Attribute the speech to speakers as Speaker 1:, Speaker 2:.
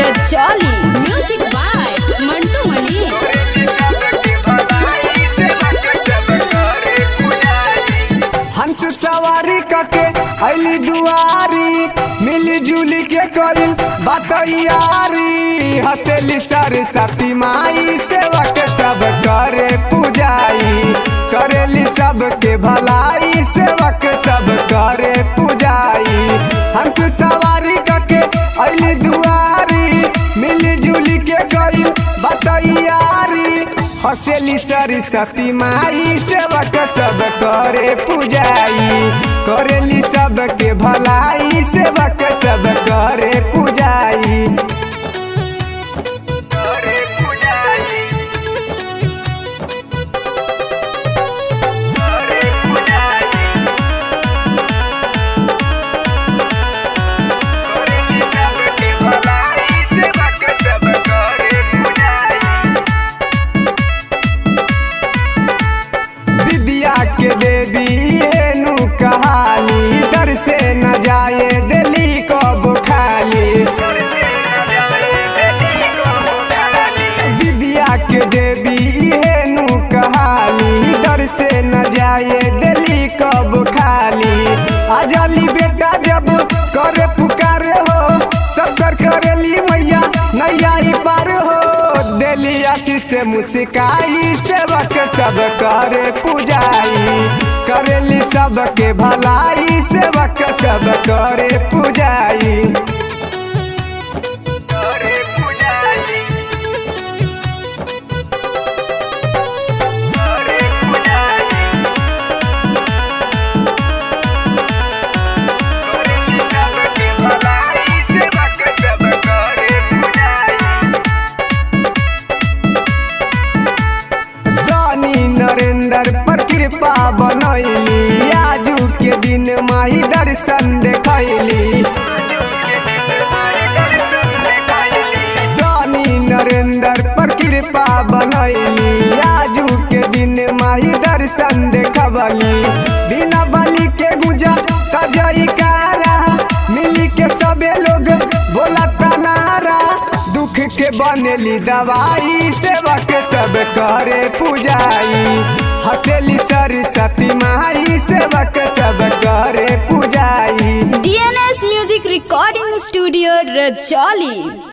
Speaker 1: Rajauli. Music by Mantu Mani.
Speaker 2: हंस सवारी कके अली दुआरी, मिली जुली के कइल बतैयारी। हसेली सरस्वती माई, सेवक सब करे पूजाई। करेली सबके भलाई, सेवक सब करे पूजाई। हंस सवारी कके अली दुआरी, मिली जुली के कइल बतैयारी। हसेली सरस्वती माई, सेवक सब करे पूजाई। करेली सबके भलाई, सेवक सब करे पूजाई। करे पूजाई, करे पूजाई। करेली सबके भलाई, सेवक सब करे पूजाई। विद्या के देवी हेनु कहानी, दर से न जाए दिली कब खाली। विद्या के देवी हेनु कहानी, दर से न जाए दिली कब खाली। आजाली बेटा जब करे पुकारे हो, सब कर करेली मैया नैया ही पार हो। देली आशीष से मुस्काई, सेवक सब करे पूजाई। करेली सबके भलाई, सेवक सब करे पूजाई। करे पूजाई, करे पूजाई। करेली सबके भलाई, सेवक सब करे पूजाई। स्वामी नरेंद्र पर कृपा बनैली, आजू के दिन माई दर्शन देखैली। स्वामी नरेंद्र पर कृपा बनैली, आजू के दिन माई दर्शन देखबली। बिना बलि के गुजा तजई कारा, मिली के सबे लोग बोला तनारा। दुख के बनेली दवाई, सेवक सब करे पूजाई। हसेली सरस्वती माई, सेवक सब करे पूजाई।
Speaker 1: DNS music recording studio Rajauli.